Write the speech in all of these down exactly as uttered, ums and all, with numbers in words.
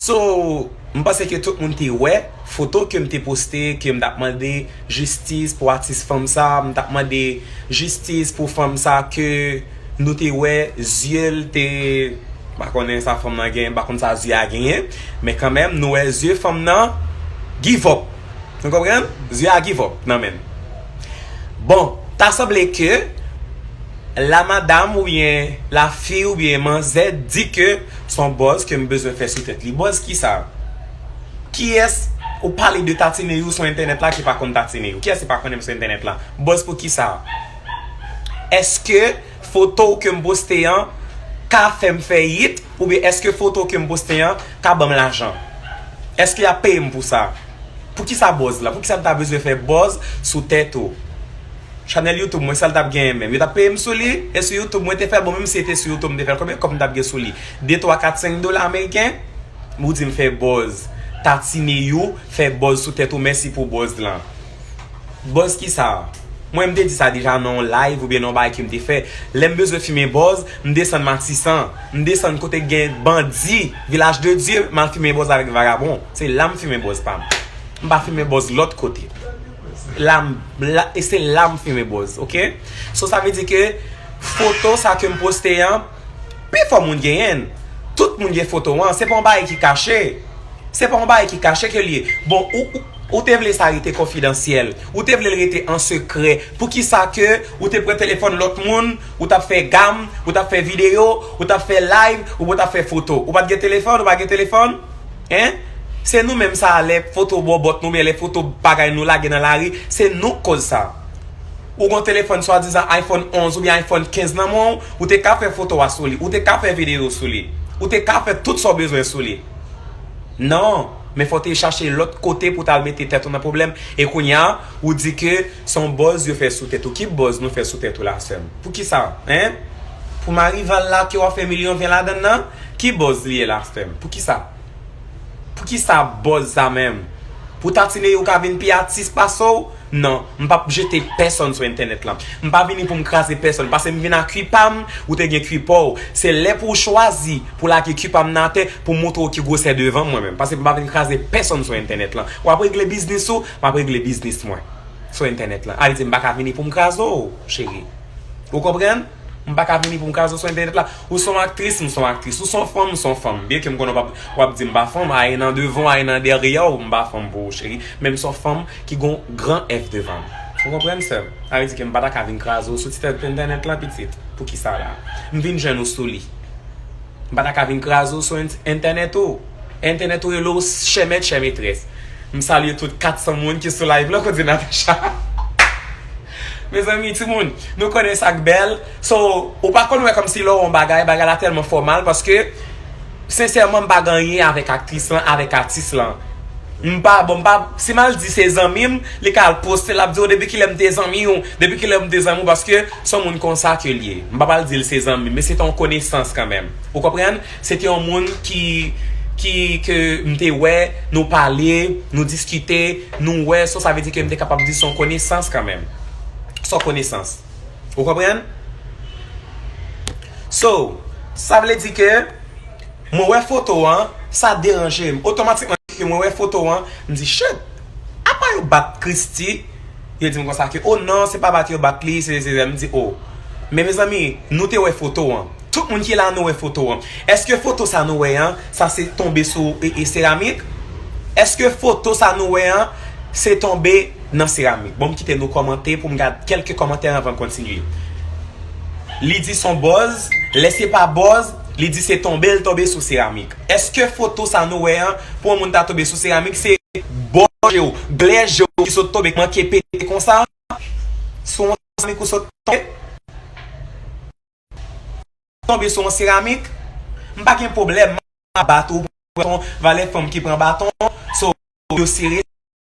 So, m panse ke tout moun te wè foto ke m te poste, ke m t ap mande jistis pou atis fanm sa, m t ap mande jistis pou fanm sa ke nou te wè zye l te, m pa konnen sa fanm nan genyen, m pa konn sa zye a genyen, men kanmenm nou wè zye fanm nan give up. Nou konprann? Zye a give up nan men l. Bon, ta sanble ke la madam oubyen la fi oubyen manzè di ke se yon buzz ke m bezwen fè sou tèt li. Buzz kisa? Kiyès ou pale de Tatineyou sou entènèt la ki pa konn Tatineyou? Kiyès ki pa konnen m sou entènèt la? Buzz pou kisa? Èske foto ke m poste an ka fè m fè hit? Oubyen èske foto ke m poste an ka ban m lajan? Èske y ap peye m pou sa? Poukisa buzz la? Poukisa m ta bezwen fè buzz sou tèt ou? Chanèl YouTube mwen, sa l t ap genyen menm? Yo t ap peye m sou li? E sou YouTube mwen te fè l? Bon, menm si se te sou YouTube m te fè l, konbyen kòb m t ap gen sou li? De, twa, kat, senk dola ameriken? Ou di m fè buzz. Tatineyou, fè buzz sou tèt ou, mèsi pou buzz lan. Buzz kisa? Mwen, m te di sa deja nan yon live oubyen nan yon bagay ke m te fè. Lè m bezwen fimen buzz, m desann Matisan. M desann kote k gen bandi, Vilaj de Dye, m al fimen buzz avèk vagabon. Se la m fimen buzz pa m. M pa fimen buzz lòt kote. La, m- la, e se la m fimen buzz, oke? So, sa vle di ke foto sa ke m poste an, pifò moun genyen l. Tout moun gen foto an. Se pa yon bagay ki kache. Se pa yon bagay ki kache ke l ye. Bon, ou, ou, ou te vle sa rete konfidansyèl. Ou te vle l rete an sekrè. Poukisa ke ou te pran telefòn lòt moun, ou t ap fè gam, ou t ap fè videyo, ou t ap fè live, ou t ap fè foto? Ou pa t gen telefòn, ou pa gen telefòn? Hein? Se nou menm sa, lè foto bòbòt nou, men lè foto bagay nou lage nan lari, se nou k koz sa. Ou gon telefòn swadizan iPhone onz oubyen iPhone kenz nan men w, ou te ka fè foto a sou li, ou te ka fè videyo sou li, ou te ka fè tout sa w bezwen sou li. Non, men fò w te chache lòt kote pou w t al mete tèt ou nan pwoblèm. E kounye a, ou di ke se yon buzz yo fè sou tèt ou. Ki buzz nou fè sou tèt ou la, sè m? Poukisa? Hein? Pou Marival la ke w ap fè milyon ven ladann nan? Ki buzz li ye la, sè m? Poukisa? Poukisa buzz sa menm? Pou Tatineyou ka vin pi atis pase w? Non, m p ap jete pèsonn sou entènèt lan. M pa vini pou m kraze pèsonn, paske m vin ak kwi pa m, ou te gen kwi pa w. Se lè pou w chwazi pou lage kwi pa m nan atè, pou m montre w ki gwosè devan mwen menm. Paske m pa vin kraze pèsonn sou entènèt lan. W ap regle biznis ou, m ap regle biznis mwen sou entènèt lan. A vle di m pa ka vini pou m kraze w, cheri. Ou konprann? M pa ka vini pou m kraze w sou entènèt la. Ou se yon aktris, m se yon aktris. Ou se yon fanm, m se yon fanm. Byenke m konnen w ap, w ap di m pa fanm, ayen nan devan w, ayen nan dèyè w, m pa fanm pou ou, cheri. Men m se yon fanm ki gon gran F devan m. Ou konprann, sè m? Sa vle di ke m pa ta ka vin kraze w sou ti tèt entènèt la, pitit. Poukisa la? M vin jwenn ou sou li. M pa ta ka vin kraze w sou ent- entènèt ou. Entènèt ou rele w chè mèt, chè metrès. M salye tout kat san moun ki sou live la, kote Natacha. Mezanmi, timoun, nou konnen sa k bèl. So, ou pa konn wè kòmsi lè w wè yon bagay, bagay la tèlman fòmal, paske, sensèman, m pa gen anyen avèk aktris lan, avèk atis lan. M pa, bon, m pa, si m al di se zanmi m, li ka al poste, l ap di w, depi kilè m te zanmi w, depi kilè m te zanmi w, paske se yon moun konsa ke l ye. M pa pral di l se zanmi m, men se te yon konesans kanmenm. Ou konprann? Se te yon moun ki, ki, ke m te wè, nou pale, nou diskite, nou wè, so sa vle di ke m te kapab di se yon konesans kanmenm. Se yon konesans. Ou konprann? So, sa vle di ke mwen wè foto an, sa deranje m. Otomatikman, ke mwen wè foto an, m di, shit, apa yo bat Christie? Yo di m konsa ke, oh non, se pa bat yo bat li, se, se, se, m di, oh. Men mezanmi, nou te wè foto an. Tout moun ki la, nou wè foto an. Èske foto sa nou wè an, sa se tonbe sou e, e seramik? Èske foto sa nou wè an, se tonbe nan seramik? Bon, m kite nou kòmante pou m gad kèlke kòmantè anvan n kontinye. Li di se yon bòz, lè se pa bòz, li di se tonbe l tonbe sou seramik. Èske foto sa nou wè an, pou yon moun ta tonbe sou seramik, se bò je w, glè je w ki sot tonbe, k manke pete konsa? Sou yon seramik ou sot tonbe? Tonbe sou yon seramik? M pa gen pwoblèm, m ap bat ou, pran ton valè fanm ki pran baton, so, yo sere,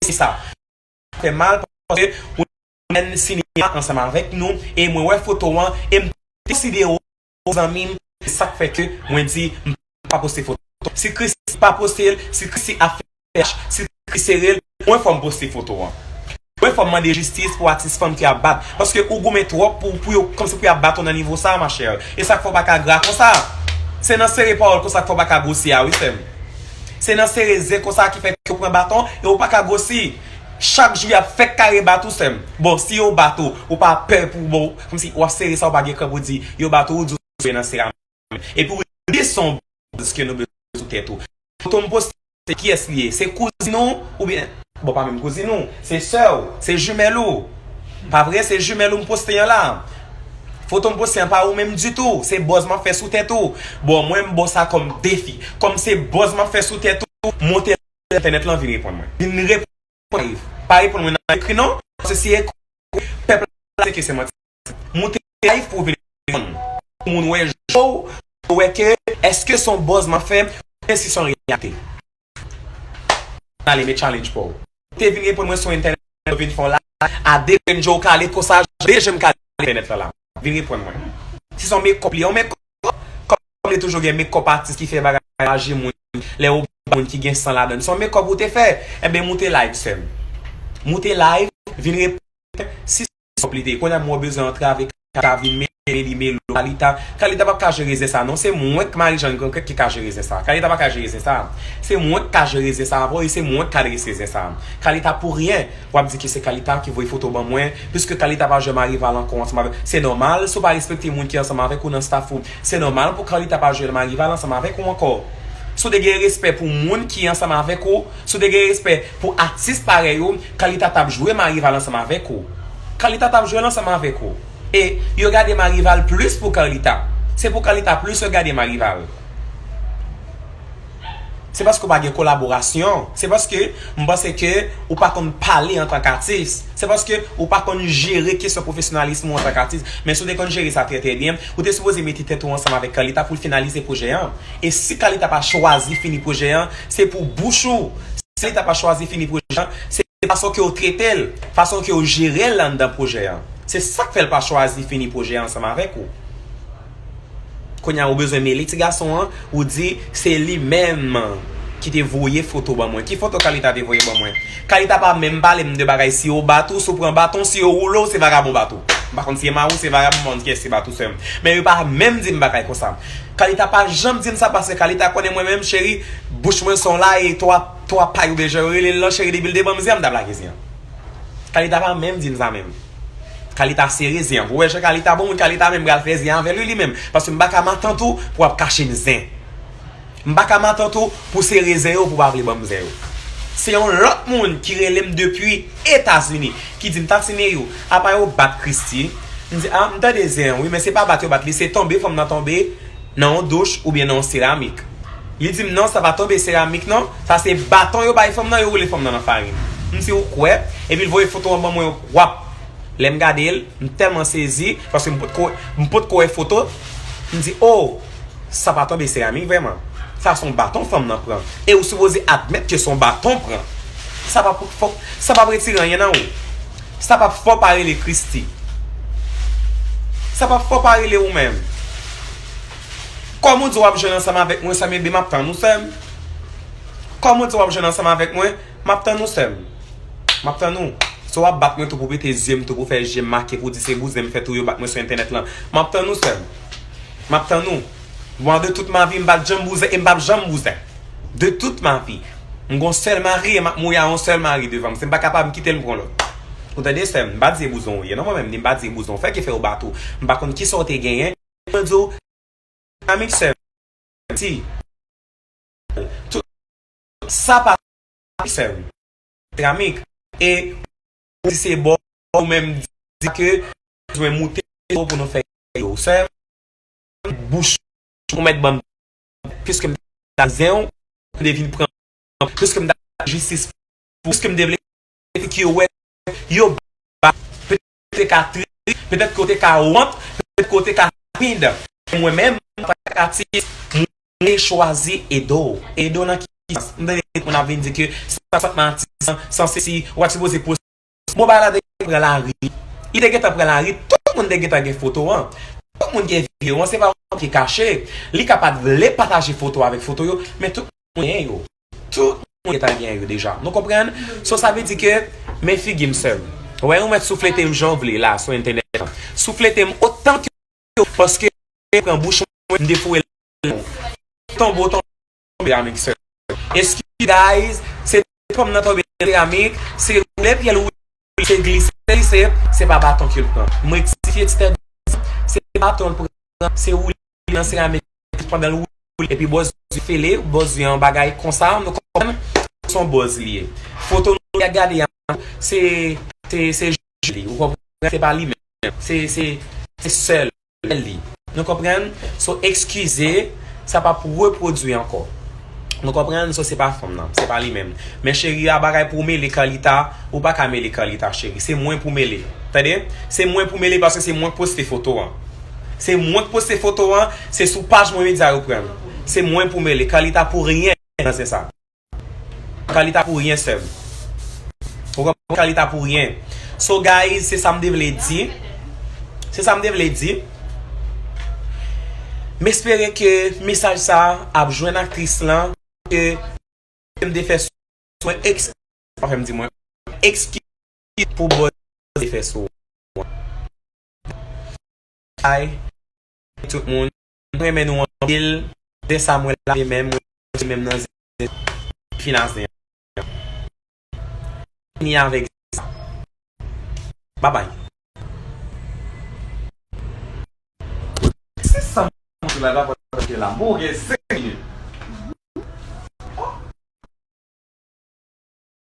se sa. Fè mal, paske ou menm sinema ansanm avèk nou, e mwen wè foto an, e m konsidere w zanmi m, se sa k fè ke mwen di, m pa poste foto. Si Christie pa poste l, si Christie ap fè, si Christie sere l, mwen fò m poste foto an. Mwen fò m mande jistis pou atis fanm ki ap bat. Paske ou goumen twòp pou, pou yo, kòmsi pou y ap bat ou nan nivo sa, ma chère. E sa k fè w pa ka gra konsa. Se nan sere pawòl konsa k fè w pa ka gwosi a, wi, sè m. Se nan sere zen konsa ki fè ke w pran baton e ou pa ka gwosi. Chak jou y ap fèk kare bat ou, sè m. Bon, si yo bat ou, ou pa pè pou, bon, kòmsi w ap sere sa, ou pa gen kran pou di yo bat ou, ou di w nan seramik. Epi w di se yon bòz ke nou bezwen sou tèt ou. Foto m poste, se kiyès li ye? Se kouzin ou oubyen, bon, pa menm kouzin ou, se sè w, se jimèl ou. Pa vre, se jimèl ou m poste an la. Foto m poste an pa ou menm ditou, se bòz m ap fè sou tèt ou. Bon, mwen m ba w sa kòm defi. Kòm se bòz m ap fè sou tèt ou, monte entènèt lan vin reponn mwen. Vin reponn live. Pa reponn mwen nan ekri non, paske si ekri, pèp la se ke se manti. Monte live pou w vin reponn. Pou moun wè show, pou wè ke èske se yon bòz m ap fè, oubyen si se yon reyalite. Ale met challenge pa w. Te vin reponn mwen sou entènèt, vin fè yon live, a de grenn je w kale konsa, de je m kale entènèt la la. Vin reponn mwen. Si se yon makeup li, yon makeup, kòm li toujou gen makeup atis ki fè bagay aji moun, lè ou moun ki gen san ladan. Se yon makeup ou te fè, enben moute live, sè m. Moute live, vin reponn si se yon makeup li te ye. Kounye a m wè w bezwen antre avèk Kalita, vin mele li, mele w, Kalita. Kalita p ap ka jere zen sa non, se mwen k Marijàn Grankrèk ki ka jere zen sa. Kalita pa ka jere zen sa. Se mwen k ka jere zen sa avè w e se mwen k ka drese zen sa. Kalita pou ryen. W ap di ke se Kalita ki voye foto ban mwen, piske Kalita pa jwe Marival ankò ansanm avèk. Se nòmal, si w pa respekte moun ki ansanm avèk ou nan staff ou, se nòmal pou Kalita pa jwe Marival ansanm avèk ou ankò. Si w te gen respè pou moun ki ansanm avèk ou, si w te gen respè pou atis parèy ou, Kalita t ap jwe Marival ansanm avèk ou. Kalita t ap jwe l ansanm avèk ou. E yo gade Marival plis pou Kalita. Se pou Kalita plis yo gade Marival. Se paske w pa gen kolaborasyon. Se paske m panse ke ou pa konn pale antanke atis. Se paske ou pa konn jere kesyon pwofesyonalis ou antanke atis. Men si w te konn jere sa trè, trè byen, ou te sipoze mete tèt ou ansanm avèk Kalita pou l finalize pwojè an. E si Kalita pa chwazi fini pwojè an, se pou bouch ou. Si Kalita pa chwazi fini pwojè an, se fason ke w trete l, fason ke w jere l anndan pwojè an. Se sa k fè l pa chwazi fini pwojè an ansanm avèk ou. Kounye a ou bezwen mele ti gason an, ou di se li menm ki te voye foto ban mwen. Ki foto Kalita te voye ban mwen? Kalita pa menm pale m de bagay si yo bat ou, si w pran baton, si yo woule w, se vagabon bat ou. M pa konn si e mari w, se vagabon, m pa konn kiyès ki bat ou, sè m. Men yo pa menm di m bagay konsa. Kalita pa janm di m sa paske Kalita konnen mwen menm, cheri, bouch mwen se yon la e twa, twa pay oubyen jan yo rele l lan, cheri, depi l te ban m zen an, m t ap lage zen an. Kalita pa menm di m sa menm. Kalita sere zen an. Pou wè jan Kalita bon moun, Kalita menm pral fè zen an avè l wi li menm. Paske m pa ka matant ou pou w ap kache m zen. M pa ka matant ou pou sere zen yo pou w pa vle ban m zen yo. Se yon lòt moun ki rele m depi Etazini, ki di m, Tatineyou, apa yo bat Christie? M di, a, m tande zen an wi, men se pa bat yo bat li, se tonbe fanm nan tonbe nan yon douch oubyen nan yon seramik. Li di m, non, sa pa tonbe seramik non, sa se baton yo bay fanm nan, yo woule fanm nan nan farin. M di, ou kwè? Epi l voye foto an ban mwen, wap! Lè m gade l, m tèlman sezi, paske m potko, m potko wè foto. M di, o, sa pa tonbe seramik vrèman. Sa se yon baton fanm nan pran. E ou sipoze admèt ke se yon baton pran. Sa p ap, fò, sa p ap retire anyen nan ou. Sa p ap fè w pa rele Christie. Sa p ap fè w pa rele ou menm. Kòm ou di w ap jwenn ansanm avèk mwen, sè m, ebyen m ap tann ou, sè m. Kòm ou di w ap jwenn ansanm avèk mwen, m ap tann ou, sè m. M ap tann ou. Si w ap bat mwen tou pou pete zye m tou, pou fè je m make, pou di se bouzen m fè tou yo bat mwen sou entènèt lan, m ap tann ou, sè m. M ap tann ou. Bon, de tout ma vie, m pa t janm bouzen e m p ap janm bouzen. De tout ma vie. M gon sèl mari e m ap mouri a yon sèl mari devan m. Se m pa kapab, m kite l, m pran lòt. Ou tande, sè m? M pa di e bouzen w ye non, mwen menm, ni m pa di e bouzen w fè ki fè yo bat ou. M pa konn kisa w te genyen. Mwen di w, Amik sè m, si tout sa pa sè m, se amik. E ou di se bò ou menm di ke bezwen moute pou nou fè yo sè m, bouch ou mèt ban m, piske m ta zen ou, m te vin pran, piske m ta jistis pou, piske m te vle ki yo wè, yo ba, petèt ke w te ka tris, petèt ke w te ka wont, petèt ke w te ka timid. Mwen menm, antanke atis, mwen chwazi ede w. Ede w nan ki sans? M tande moun ap vin di ke san, san atis, san sesi, ou pa t sipoze poste. Bon, bagay la te gentan pran lari. Li te gentan pran lari, tout moun te gentan gen foto an. Tout moun gen videyo an, se pa yon ki kache. Li ka pa t vle pataje foto avèk foto yo, men tout moun gen yo. Tout moun gentan gen yo deja. Nou konprann? So, sa vle di ke, men figi m sè m. Wè, ou mèt souflete m jan w vle la, sou entènèt lan. Souflete m otan ke w, paske pran bouch mwen, m defoure l. Tonbe w tonbe, amik sè m. Excuse guys, se fanm nan tonbe nan seramik, se woule pye l woule, se glise, glise, se pa baton ke l pran. M rektifye ti tèt, se baton l pran, se woule nan seramik pandan l woule, epi bòz li fele, bòz li an bagay konsa, nou konprann? Se yon bòz li ye. Foto nou gade a, se, se, se je li, ou konprann? Se pa li menm. Se, se, se sèl li. Nou konprann? So, eskize, sa p ap repwodui ankò. Nou konprann? So, se pa fanm nan, se pa li menm. Men cheri a, bagay pou w mele Carlita, ou pa ka mele Carlita, cheri. Se mwen pou mele. Tande? Se mwen pou mele paske se mwen k poste foto an. Se mwen k poste foto an, se sou paj mwen medya yo pran l. Se mwen pou mele. Carlita pou ryen nan zen sa. Carlita pou ryen, sè m. Ou konprann? Carlita pou ryen. So, guys, se sa m te vle di. Se sa m te vle di. M espere ke mesaj sa ap jwenn aktris lan, ke m te fè sou mwen, eskize, pa fè m di mwen, eskize pou bòz te fè sou mwen. Ay, tout moun, mwen renmen nou anpil. Zen sa mwen lave menm, mwen lave menm nan zen, fin a zen. Fini avèk sa. Babay. Se sa m te la, la, la, la, bon, gen senk minit.